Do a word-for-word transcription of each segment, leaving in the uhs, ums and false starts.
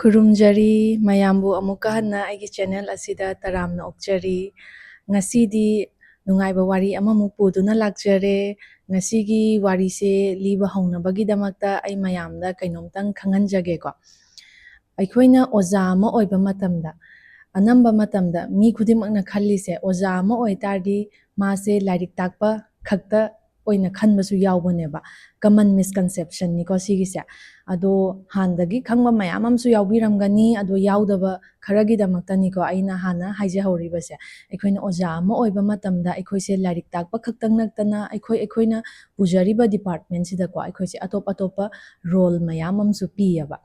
ꯈꯨꯔꯨꯝꯖꯔꯤ ꯃꯌꯥꯝꯕꯨ ꯑꯃꯨꯛꯀ ꯍꯟꯅ ꯑꯩꯒꯤ channel ꯑꯁꯤꯗ ꯇꯔꯥꯝꯅ ꯑꯣꯛꯆꯔꯤ꯫ ꯉꯁꯤꯗꯤ ꯅꯨꯡꯉꯥꯏꯕ ꯋꯥꯔꯤ ꯑꯃꯃꯨꯛ ꯄꯨꯗꯨꯅ ꯂꯥꯛꯆꯔꯦ꯫ ꯉꯁꯤꯒꯤ ꯋꯥꯔꯤꯁꯦ ꯂꯤꯕ ꯍꯧꯅꯕꯒꯤꯗꯃꯛꯇ ꯑꯩ ꯃꯌꯥꯝꯗ ꯀꯩꯅꯣꯝꯇꯪ ꯈꯪꯍꯟꯖꯒꯦꯀꯣ꯫ ꯑꯩꯈꯣꯏꯅ ꯑꯣꯖꯥ ꯑꯃ ꯑꯣꯏꯕ ꯃꯇꯝꯗ, ꯑꯅꯝꯕ ꯃꯇꯝꯗ ꯃꯤ ꯈꯨꯗꯤꯡꯃꯛꯅ ꯈꯜꯂꯤꯁꯦ, ꯑꯣꯖꯥ ꯑꯃ ꯑꯣꯏ ꯇꯥꯔꯗꯤ ꯃꯥꯁꯦ ꯂꯥꯏꯔꯤꯛ ꯇꯥꯛꯄ ꯈꯛꯇ ꯑꯣꯏꯅ ꯈꯟꯕꯁꯨ ꯌꯥꯎꯕꯅꯦꯕ꯫ Common misconception ꯅꯤꯀꯣ ꯁꯤꯒꯤꯁꯦ꯫ ꯑꯗꯣ ꯍꯥꯟꯅꯗꯒꯤ ꯈꯪꯕ ꯃꯌꯥꯝ ꯑꯃꯁꯨ ꯌꯥꯎꯕꯤꯔꯝꯒꯅꯤ, ꯑꯗꯣ ꯌꯥꯎꯗꯕ ꯈꯔꯒꯤꯗꯃꯛꯇꯅꯤꯀꯣ ꯑꯩꯅ ꯍꯥꯟꯅ ꯍꯥꯏꯖꯍꯧꯔꯤꯕꯁꯦ꯫ ꯑꯩꯈꯣꯏꯅ ꯑꯣꯖꯥ ꯑꯃ ꯑꯣꯏꯕ ꯃꯇꯝꯗ ꯑꯩꯈꯣꯏꯁꯦ ꯂꯥꯏꯔꯤꯛ ꯇꯥꯛꯄ ꯈꯛꯇꯪ ꯅꯠꯇꯅ ꯑꯩꯈꯣꯏ, ꯑꯩꯈꯣꯏꯅ ꯄꯨꯖꯔꯤꯕ department ꯁꯤꯗꯀꯣ ꯑꯩꯈꯣꯏꯁꯦ ꯑꯇꯣꯞ ꯑꯇꯣꯞꯄ role ꯃꯌꯥꯝ ꯑꯃꯁꯨ ꯄꯤꯌꯦꯕ꯫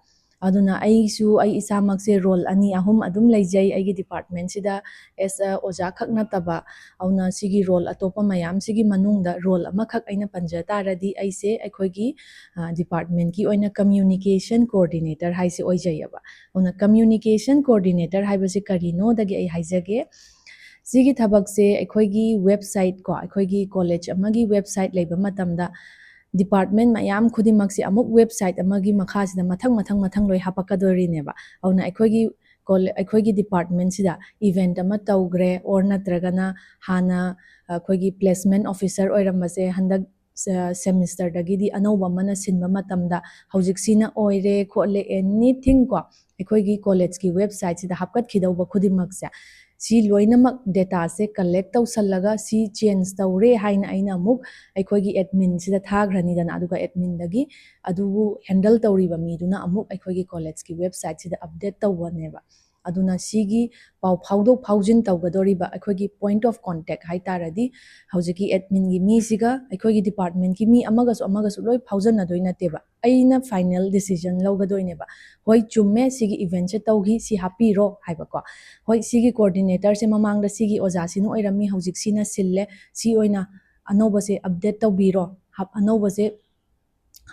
ꯑꯗꯨꯅ ꯑꯩꯁꯨ, ꯑꯩ ꯏꯁꯥꯃꯛꯁꯦ role ꯑꯅꯤ ꯑꯍꯨꯝ ꯑꯗꯨꯝ ꯂꯩꯖꯩ ꯑꯩꯒꯤ department ꯁꯤꯗ, as a ꯑꯣꯖꯥ ꯈꯛ ꯅꯠꯇꯕ꯫ ꯑꯗꯨꯅ ꯁꯤꯒꯤ role ꯑꯇꯣꯞꯄ ꯃꯌꯥꯝꯁꯤꯒꯤ ꯃꯅꯨꯡꯗ role ꯑꯃꯈꯛ ꯑꯩꯅ ꯄꯟꯖ ꯇꯥꯔꯗꯤ, ꯑꯩꯁꯦ ꯑꯩꯈꯣꯏꯒꯤ, ꯑ, department ꯀꯤ ꯑꯣꯏꯅ communication coordinator ꯍꯥꯏꯁꯦ ꯑꯣꯏꯖꯩꯌꯦꯕ꯫ ꯑꯗꯨꯅ communication coordinator ꯍꯥꯏꯕꯁꯤ ꯀꯔꯤꯅꯣꯗꯒꯤ ꯑꯩ ꯍꯥꯏꯖꯒꯦ꯫ ꯁꯤꯒꯤ ꯊꯕꯛꯁꯦ ꯑꯩꯈꯣꯏꯒꯤ website ꯀꯣ, ꯑꯩꯈꯣꯏꯒꯤ college ꯑꯃꯒꯤ website ꯂꯩꯕ ꯃꯇꯝꯗ, department ꯃꯌꯥꯝ ꯈꯨꯗꯤꯡꯃꯛꯁꯦ ꯑꯃꯨꯛ website ꯑꯃꯒꯤ ꯃꯈꯥꯁꯤꯗ ꯃꯊꯪ, ꯃꯊꯪ, ꯃꯊꯪ ꯂꯣꯏ ꯍꯥꯄꯛꯀꯗꯣꯔꯤꯅꯦꯕ꯫ ꯑꯗꯨꯅ ꯑꯩꯈꯣꯏꯒꯤ ꯀꯣꯂꯦ-, ꯑꯩꯈꯣꯏꯒꯤ department ꯁꯤꯗ event ꯑꯃ ꯇꯧꯈ꯭ꯔꯦ, or ꯅꯠꯇ꯭ꯔꯒꯅ ꯍꯥꯟꯅ ꯑꯩꯈꯣꯏꯒꯤ placement officer ꯑꯣꯏꯔꯝꯕꯁꯦ ꯍꯟꯗꯛ, ꯑ, semester ꯗꯒꯤꯗꯤ ꯑꯅꯧꯕ ꯑꯃꯅ ꯁꯤꯟꯕ ꯃꯇꯝꯗ ꯍꯧꯖꯤꯛꯁꯤꯅ ꯑꯣꯏꯔꯦ ꯈꯣꯠꯂꯦ, anything ꯀꯣ, ꯑꯩꯈꯣꯏꯒꯤ college ꯀꯤ website ꯁꯤꯗ ꯍꯥꯞꯀꯠꯈꯤꯗꯧꯕ ꯈꯨꯗꯤꯡꯃꯛꯁꯦ, ꯁꯤ ꯂꯣꯏꯅꯃꯛ data ꯁꯦ collect ꯇꯧꯁꯜꯂꯒ ꯁꯤ change ꯇꯧꯔꯦ ꯍꯥꯏꯅ ꯑꯩꯅ ꯑꯃꯨꯛ ꯑꯩꯈꯣꯏꯒꯤ admin ꯁꯤꯗ ꯊꯥꯈ꯭ꯔꯅꯤꯗꯅ, ꯑꯗꯨꯒ admin ꯗꯒꯤ ꯑꯗꯨꯕꯨ handle ꯇꯧꯔꯤꯕ ꯃꯤꯗꯨꯅ ꯑꯃꯨꯛ ꯑꯩꯈꯣꯏꯒꯤ college ꯀꯤ website ꯁꯤꯗ update ꯇꯧꯕꯅꯦꯕ꯫ ꯑꯗꯨꯅ ꯁꯤꯒꯤ ꯄꯥꯎ ꯐꯥꯎꯗꯣꯛ ꯐꯥꯎꯖꯤꯟ ꯇꯧꯒꯗꯧꯔꯤꯕ ꯑꯩꯈꯣꯏꯒꯤ point of contact ꯍꯥꯏ ꯇꯥꯔꯗꯤ, ꯍꯧꯖꯤꯛꯀꯤ admin ꯒꯤ ꯃꯤꯁꯤꯒ ꯑꯩꯈꯣꯏꯒꯤ department ꯀꯤ ꯃꯤ ꯑꯃꯒꯁꯨ ꯑꯃꯒꯁꯨ ꯂꯣꯏ ꯐꯥꯎꯖꯟꯅꯗꯣꯏ ꯅꯠꯇꯦꯕ꯫ ꯑꯩꯅ final decision ꯂꯧꯒꯗꯣꯏꯅꯦꯕ꯫ ꯍꯣꯏ, ꯆꯨꯝꯃꯦ, ꯁꯤꯒꯤ event ꯁꯦ ꯇꯧꯈꯤ, ꯁꯤ ꯍꯥꯞꯄꯤꯔꯣ ꯍꯥꯏꯕꯀꯣ꯫ ꯍꯣꯏ, ꯁꯤꯒꯤ coordinator ꯁꯦ ꯃꯃꯥꯡꯗ ꯁꯤꯒꯤ ꯑꯣꯖꯥꯁꯤꯅ ꯑꯣꯏꯔꯝꯃꯤ, ꯍꯧꯖꯤꯛ ꯁꯤꯅ ꯁꯤꯜꯂꯦ, ꯁꯤ ꯑꯣꯏꯅ ꯑꯅꯧꯕꯁꯦ update ꯇꯧꯕꯤꯔꯣ, ꯍꯥꯞ-, ꯑꯅꯧꯕꯁꯦ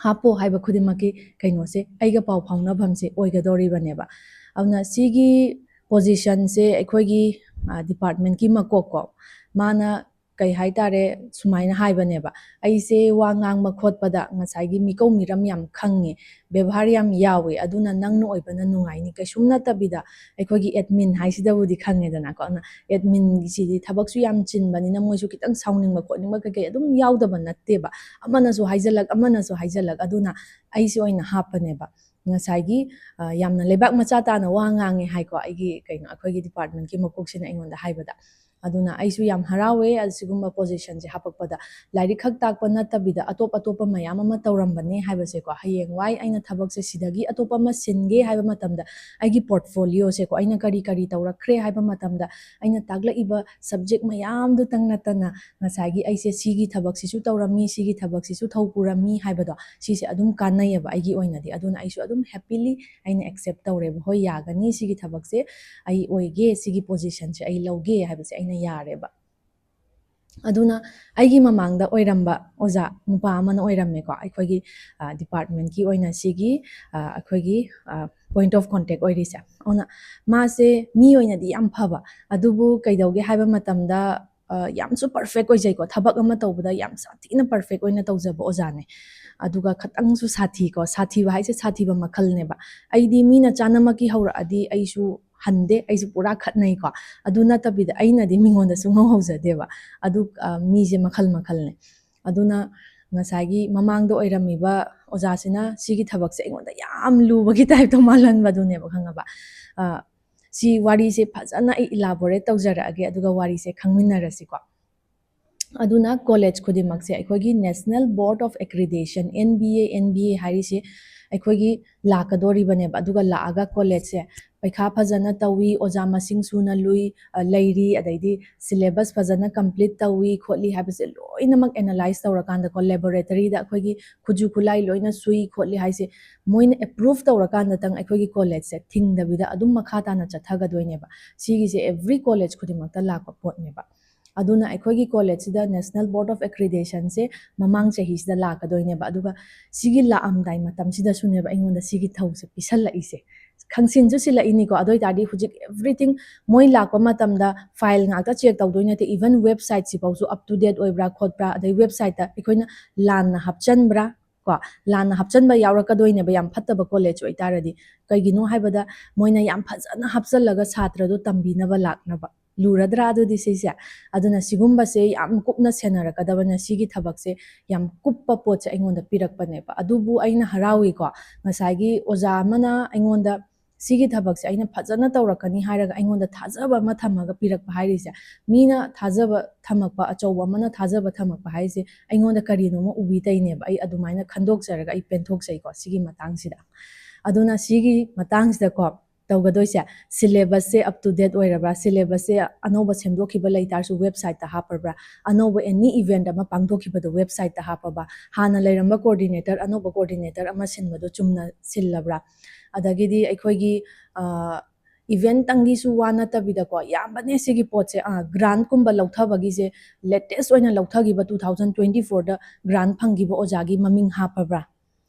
ꯍꯥꯞꯄꯣ ꯍꯥꯏꯕ ꯈꯨꯗꯤꯡꯃꯛꯀꯤ ꯀꯩꯅꯣꯁꯦ, ꯑꯩꯒ ꯄꯥꯎ ꯐꯥꯎꯅꯐꯝꯁꯦ ꯑꯣꯏꯒꯗꯧꯔꯤꯕꯅꯦꯕ꯫ ꯑꯗꯨꯅ ꯁꯤꯒꯤ position ꯁꯦ ꯑꯩꯈꯣꯏꯒꯤ, ꯑ, department ꯀꯤ ꯃꯀꯣꯛ ꯀꯣ, ꯃꯥꯅ ꯀꯩ ꯍꯥꯏꯇꯥꯔꯦ, ꯁꯨꯃꯥꯏꯅ ꯍꯥꯏꯕꯅꯦꯕ, "ꯑꯩꯁꯦ ꯋꯥ ꯉꯥꯡꯕ ꯈꯣꯠꯄꯗ ꯉꯁꯥꯏꯒꯤ ꯃꯤꯀꯧ ꯃꯤꯔꯝ ꯌꯥꯝ ꯈꯪꯉꯦ, ꯕꯦꯕꯥꯔ ꯌꯥꯝ ꯌꯥꯎꯋꯦ, ꯑꯗꯨꯅ ꯅꯪꯅ ꯑꯣꯏꯕꯅ ꯅꯨꯡꯉꯥꯏꯅꯤ, ꯀꯩꯁꯨꯝ ꯅꯠꯇꯕꯤꯗ ꯑꯩꯈꯣꯏꯒꯤ ꯑꯦꯗꯃꯤꯟ ꯍꯥꯏꯁꯤꯗꯕꯨꯗꯤ ꯈꯪꯉꯦꯗꯅꯀꯣ, ꯑꯗꯨꯅ ꯑꯦꯗꯃꯤꯟꯒꯤꯁꯤꯗꯤ ꯊꯕꯛꯁꯨ ꯌꯥꯝ ꯆꯤꯟꯕꯅꯤꯅ ꯃꯣꯏꯁꯨ ꯈꯤꯇꯪ ꯁꯥꯎꯅꯤꯡꯕ ꯈꯣꯠꯅꯤꯡꯕ ꯀꯩꯀꯩ ꯑꯗꯨꯝ ꯌꯥꯎꯗꯕ ꯅꯠꯇꯦꯕ, ꯑꯃꯅꯁꯨ ꯍꯥꯏꯖꯜꯂꯛ ꯑꯃꯅꯁꯨ ꯍꯥꯏꯖꯜꯂꯛ ꯑꯗꯨꯅ ꯑꯩꯁꯤ ꯑꯣꯏꯅ ꯍꯥꯞꯄꯅꯦꯕ꯫ ꯉꯁꯥꯏꯒꯤ ꯌꯥꯝꯅ ꯂꯩꯕꯥꯛ ꯃꯆꯥ ꯇꯥꯅ ꯋꯥ ꯉꯥꯡꯉꯦ ꯍꯥꯏꯀꯣ, ꯑꯩꯒꯤ ꯀꯩꯅꯣ ꯑꯩꯈꯣꯏꯒꯤ ꯗꯤꯄꯥꯔꯠꯃꯦꯟꯀꯤ ꯃꯀꯣꯛꯁꯤꯅ ꯑꯩꯉꯣꯟꯗ ꯍꯥꯏꯕꯗ꯫ ꯑꯗꯨꯅ ꯑꯩꯁꯨ ꯌꯥꯝ ꯍꯔꯥꯎꯋꯦ ꯑꯁꯤꯒꯨꯝꯕ ꯄꯣꯖꯤꯁꯟꯁꯦ ꯍꯥꯄꯛꯄꯗ꯫ ꯂꯥꯏꯔꯤꯛ ꯈꯛ ꯇꯥꯛꯄ ꯅꯠꯇꯕꯤꯗ ꯑꯇꯣꯞ ꯑꯇꯣꯞꯄ ꯃꯌꯥꯝ ꯑꯃ ꯇꯧꯔꯝꯕꯅꯦ ꯍꯥꯏꯕꯁꯦꯀꯣ, ꯍꯌꯦꯡꯋꯥꯏ ꯑꯩꯅ ꯊꯕꯛꯁꯦ ꯁꯤꯗꯒꯤ ꯑꯇꯣꯞꯄ ꯑꯃ ꯁꯤꯟꯒꯦ ꯍꯥꯏꯕ ꯃꯇꯝꯗ ꯑꯩꯒꯤ ꯄꯣꯔꯠꯐꯣꯂꯤꯑꯣꯁꯦꯀꯣ, ꯑꯩꯅ ꯀꯔꯤ ꯀꯔꯤ ꯇꯧꯔꯛꯈ꯭ꯔꯦ ꯍꯥꯏꯕ ꯃꯇꯝꯗ ꯑꯩꯅ ꯇꯥꯛꯂꯛꯏꯕ ꯁꯕꯖꯦꯛ ꯃꯌꯥꯝꯗꯨꯇꯪ ꯅꯠꯇꯅ ꯉꯁꯥꯏꯒꯤ ꯑꯩꯁꯦ ꯁꯤꯒꯤ ꯊꯕꯛꯁꯤꯁꯨ ꯇꯧꯔꯝꯃꯤ, ꯁꯤꯒꯤ ꯊꯕꯛꯁꯤꯁꯨ ꯊꯧ ꯄꯨꯔꯝꯃꯤ ꯍꯥꯏꯕꯗꯣ, ꯁꯤꯁꯦ ꯑꯗꯨꯝ ꯀꯥꯟꯅꯩꯌꯦꯕ ꯑꯩꯒꯤ ꯑꯣꯏꯅꯗꯤ꯫ ꯑꯗꯨꯅ ꯑꯩꯁꯨ ꯑꯗꯨꯝ ꯍꯦꯄꯤꯂꯤ ꯑꯩꯅ ꯑꯦꯛꯁꯦꯞ ꯇꯧꯔꯦꯕ꯫ "ꯍꯣꯏ, ꯌꯥꯒꯅꯤ, ꯁꯤꯒꯤ ꯊꯕꯛꯁꯦ ꯑꯩ ꯑꯣꯏꯒꯦ, ꯁꯤꯒꯤ ꯄꯣꯖꯤꯁꯟꯁꯦ ꯑꯩ ꯂꯧꯒꯦ" ꯍꯥꯏꯕꯁꯦ ꯑꯩꯅ ꯌꯥꯔꯦꯕ꯫ ꯑꯗꯨꯅ ꯑꯩꯒꯤ ꯃꯃꯥꯡꯗ ꯑꯣꯏꯔꯝꯕ ꯑꯣꯖꯥ ꯅꯨꯄꯥ ꯑꯃꯅ ꯑꯣꯏꯔꯝꯃꯦꯀꯣ, ꯑꯩꯈꯣꯏꯒꯤ ꯗꯤꯄꯥꯔꯠꯃꯦꯟꯀꯤ ꯑꯣꯏꯅ ꯁꯤꯒꯤ ꯑꯩꯈꯣꯏꯒꯤ point of contact ꯑꯣꯏꯔꯤꯁꯦ꯫ ꯑꯗꯨꯅ ꯃꯥꯁꯦ ꯃꯤ ꯑꯣꯏꯅꯗꯤ ꯌꯥꯝ ꯐꯕ, ꯑꯗꯨꯕꯨ ꯀꯩꯗꯧꯒꯦ ꯍꯥꯏꯕ ꯃꯇꯝꯗ ꯌꯥꯝꯁꯨ ꯄꯔꯐꯦꯛ ꯑꯣꯏꯖꯩꯀꯣ, ꯊꯕꯛ ꯑꯃ ꯇꯧꯕꯗ ꯌꯥꯝ ꯁꯥꯊꯤꯅ ꯄꯔꯐꯦꯛ ꯑꯣꯏꯅ ꯇꯧꯖꯕ ꯑꯣꯖꯥꯅꯦ꯫ ꯑꯗꯨꯒ ꯈꯇꯪꯁꯨ ꯁꯥꯊꯤꯀꯣ, ꯁꯥꯊꯤꯕ ꯍꯥꯏꯁꯦ ꯁꯥꯊꯤꯕ ꯃꯈꯜꯅꯦꯕ꯫ ꯑꯩꯗꯤ ꯃꯤꯅ ꯆꯥꯅꯃꯛꯀꯤ ꯍꯧꯔꯛꯑꯗꯤ ꯑꯩꯁꯨ ꯍꯟꯗꯦ, ꯑꯩꯁꯨ ꯄꯨꯔꯥ ꯈꯠꯅꯩꯀꯣ꯫ ꯑꯗꯨ ꯅꯠꯇꯕꯤꯗ ꯑꯩꯅꯗꯤ ꯃꯤꯉꯣꯟꯗ ꯁꯨꯡꯍꯧ ꯍꯧꯖꯗꯦꯕ꯫ ꯑꯗꯨ ꯃꯤꯁꯦ ꯃꯈꯜ ꯃꯈꯜꯅꯦ꯫ ꯑꯗꯨꯅ ꯉꯁꯥꯏꯒꯤ ꯃꯃꯥꯡꯗ ꯑꯣꯏꯔꯝꯃꯤꯕ ꯑꯣꯖꯥꯁꯤꯅ ꯁꯤꯒꯤ ꯊꯕꯛꯁꯦ ꯑꯩꯉꯣꯟꯗ ꯌꯥꯝ ꯂꯨꯕꯒꯤ ꯇꯥꯏꯞꯇ ꯃꯥꯜꯍꯟꯕꯗꯨꯅꯦꯕ, ꯈꯪꯉꯕ? ꯁꯤ ꯋꯥꯔꯤꯁꯦ ꯐꯖꯅ ꯑꯩ ꯏꯂꯥꯕꯣꯔꯦꯠ ꯇꯧꯖꯔꯛꯑꯒꯦ, ꯑꯗꯨꯒ ꯋꯥꯔꯤꯁꯦ ꯈꯪꯃꯤꯟꯅꯔꯁꯤꯀꯣ꯫ ꯑꯗꯨꯅ ꯀꯣꯂꯦꯖ ꯈꯨꯗꯤꯡꯃꯛꯁꯦ ꯑꯩꯈꯣꯏꯒꯤ National Board of Accreditation, N B A, N B A ꯍꯥꯏꯔꯤꯁꯦ ꯑꯩꯈꯣꯏꯒꯤ ꯂꯥꯛꯀꯗꯣꯔꯤꯕꯅꯦꯕ꯫ ꯑꯗꯨꯒ ꯂꯥꯛꯑꯒ ꯀꯣꯂꯦꯖꯁꯦ ꯄꯩꯈꯥ ꯐꯖꯅ ꯇꯧꯏ, ꯑꯣꯖꯥ ꯃꯁꯤꯡ ꯁꯨꯅ ꯂꯨꯏ, ꯂꯩꯔꯤ, ꯑꯗꯩꯗꯤ ꯁꯤꯂꯦꯕꯁ ꯐꯖꯅ ꯀꯝꯄ꯭ꯂꯤꯠ ꯇꯧꯏ ꯈꯣꯠꯂꯤ ꯍꯥꯏꯕꯁꯦ ꯂꯣꯏꯅꯃꯛ ꯑꯦꯅꯥꯂꯥꯏꯁ ꯇꯧꯔꯀꯥꯟꯗꯀꯣ, ꯂꯦꯕꯣꯔꯦꯇꯔꯤꯗ ꯑꯩꯈꯣꯏꯒꯤ ꯈꯨꯠꯁꯨ ꯈꯨꯠꯂꯥꯏ ꯂꯣꯏꯅ ꯁꯨꯏ ꯈꯣꯠꯂꯤ ꯍꯥꯏꯁꯦ ꯃꯣꯏꯅ ꯑꯦꯄ꯭ꯔꯨꯞ ꯇꯧꯔꯀꯥꯟꯗꯇꯪ ꯑꯩꯈꯣꯏꯒꯤ ꯀꯣꯂꯦꯖꯁꯦ ꯊꯤꯡꯗꯕꯤꯗ ꯑꯗꯨꯝ ꯃꯈꯥ ꯇꯥꯅ ꯆꯠꯊꯒꯗꯣꯏꯅꯦꯕ꯫ ꯁꯤꯒꯤꯁꯦ ꯑꯦꯚ꯭ꯔꯤ ꯀꯣꯂꯦꯖ ꯈꯨꯗꯤꯡꯃꯛꯇ ꯂꯥꯛꯄ ꯄꯣꯠꯅꯦꯕ꯫ ꯑꯗꯨꯅ ꯑꯩꯈꯣꯏꯒꯤ ꯀꯣꯂꯦꯖꯁꯤꯗ National Board of Accreditation ꯁꯦ ꯃꯃꯥꯡ ꯆꯍꯤꯁꯤꯗ ꯂꯥꯛꯀꯗꯣꯏꯅꯦꯕ꯫ ꯑꯗꯨꯒ ꯁꯤꯒꯤ ꯂꯥꯛꯑꯝꯗꯥꯏ ꯃꯇꯝꯁꯤꯗꯁꯨꯅꯦꯕ ꯑꯩꯉꯣꯟꯗ ꯁꯤꯒꯤ ꯊꯧꯁꯦ ꯄꯤꯁꯜꯂꯛꯏꯁꯦ꯫ ꯈꯪꯁꯤꯟꯁꯨ ꯁꯤꯜꯂꯛꯏꯅꯤꯀꯣ꯫ ꯑꯗꯨ ꯑꯣꯏ ꯇꯥꯔꯗꯤ ꯍꯧꯖꯤꯛ everything ꯃꯣꯏ ꯂꯥꯛꯄ ꯃꯇꯝꯗ file ꯉꯥꯛꯇ check ꯇꯧꯗꯣꯏ ꯅꯠꯇꯦ, even website ꯁꯤꯐꯥꯎꯁꯨ up to date ꯑꯣꯏꯕ꯭ꯔꯥ ꯈꯣꯠꯄ꯭ꯔꯥ, ꯑꯗꯩ website ꯇ ꯑꯩꯈꯣꯏꯅ ꯂꯥꯟꯅ ꯍꯥꯞꯆꯟꯕ꯭ꯔꯥ, ꯀꯣ, ꯂꯥꯟꯅ ꯍꯥꯞꯆꯟꯕ ꯌꯥꯎꯔꯛꯀꯗꯣꯏꯅꯦꯕ, ꯌꯥꯝ ꯐꯠꯇꯕ ꯀꯣꯂꯦꯖ ꯑꯣꯏꯇꯥꯔꯗꯤ꯫ ꯀꯩꯒꯤꯅꯣ ꯍꯥꯏꯕꯗ ꯃꯣꯏꯅ ꯌꯥꯝ ꯐꯖꯅ ꯍꯥꯞꯆꯜꯂꯒ ꯁꯥꯇ꯭ꯔꯗꯣ ꯇꯝꯕꯤꯅꯕ ꯂꯥꯛꯅꯕ꯫ ꯂꯨꯔꯗ꯭ꯔꯥ ꯑꯗꯨꯗꯤ ꯁꯤꯁꯦ? ꯑꯗꯨꯅ ꯁꯤꯒꯨꯝꯕꯁꯦ ꯌꯥꯝ ꯀꯨꯞꯅ ꯁꯦꯟꯅꯔꯛꯀꯗꯕꯅ ꯁꯤꯒꯤ ꯊꯕꯛꯁꯦ ꯌꯥꯝ ꯀꯨꯞꯄ ꯄꯣꯠꯁꯦ ꯑꯩꯉꯣꯟꯗ ꯄꯤꯔꯛꯄꯅꯦꯕ꯫ ꯑꯗꯨꯕꯨ ꯑꯩꯅ ꯍꯔꯥꯎꯏꯀꯣ, ꯉꯁꯥꯏꯒꯤ ꯑꯣꯖꯥ ꯑꯃꯅ ꯑꯩꯉꯣꯟꯗ ꯁꯤꯒꯤ ꯊꯕꯛꯁꯦ ꯑꯩꯅ ꯐꯖꯅ ꯇꯧꯔꯛꯀꯅꯤ ꯍꯥꯏꯔꯒ ꯑꯩꯉꯣꯟꯗ ꯊꯥꯖꯕ ꯑꯃ ꯊꯝꯃꯒ ꯄꯤꯔꯛꯄ ꯍꯥꯏꯔꯤꯁꯦ꯫ ꯃꯤꯅ ꯊꯥꯖꯕ ꯊꯝꯃꯛꯄ, ꯑꯆꯧꯕ ꯑꯃꯅ ꯊꯥꯖꯕ ꯊꯝꯃꯛꯄ ꯍꯥꯏꯁꯦ ꯑꯩꯉꯣꯟꯗ ꯀꯔꯤꯅꯣꯃ ꯎꯕꯤ ꯇꯩꯅꯦꯕ꯫ ꯑꯩ ꯑꯗꯨꯃꯥꯏꯅ ꯈꯟꯗꯣꯛꯆꯔꯒ ꯑꯩ ꯄꯦꯟꯊꯣꯛꯆꯩꯀꯣ ꯁꯤꯒꯤ ꯃꯇꯥꯡꯁꯤꯗ꯫ ꯑꯗꯨꯅ ꯁꯤꯒꯤ ꯃꯇꯥꯡꯁꯤꯗꯀꯣ ꯇꯧꯒꯗꯣꯏꯁꯦ, syllabus say up to date ꯑꯣꯏꯔꯕ꯭ꯔꯥ, syllabus ꯁꯦ ꯑꯅꯧꯕ ꯁꯦꯝꯗꯣꯛꯈꯤꯕ ꯂꯩ ꯇꯥꯔꯁꯨ website ꯇ ꯍꯥꯞꯄꯕ꯭ꯔꯥ, ꯑꯅꯧꯕ any event ꯑꯃ ꯄꯥꯡꯊꯣꯛꯈꯤꯕꯗꯣ website ꯇ ꯍꯥꯞꯄꯕ, ꯍꯥꯟꯅ ꯂꯩꯔꯝꯕ coordinator ꯑꯅꯧꯕ coordinator ꯑꯃ ꯁꯤꯟꯕꯗꯣ ꯆꯨꯝꯅ ꯁꯤꯜꯂꯕ꯭ꯔꯥ, ꯑꯗꯒꯤꯗꯤ ꯑꯩꯈꯣꯏꯒꯤ event ꯇꯪꯒꯤꯁꯨ ꯋꯥ ꯅꯠꯇꯕꯤꯗꯀꯣ, ꯌꯥꯝꯕꯅꯦ ꯁꯤꯒꯤ ꯄꯣꯠꯁꯦ꯫ Grant ꯀꯨꯝꯕ ꯂꯧꯊꯕꯒꯤꯁꯦ, latest ꯑꯣꯏꯅ ꯂꯧꯊꯈꯤꯕ two thousand twenty four ꯗ grant ꯐꯪꯈꯤꯕ ꯑꯣꯖꯥꯒꯤ ꯃꯃꯤꯡ ꯍꯥꯞꯄꯕ꯭ꯔꯥ,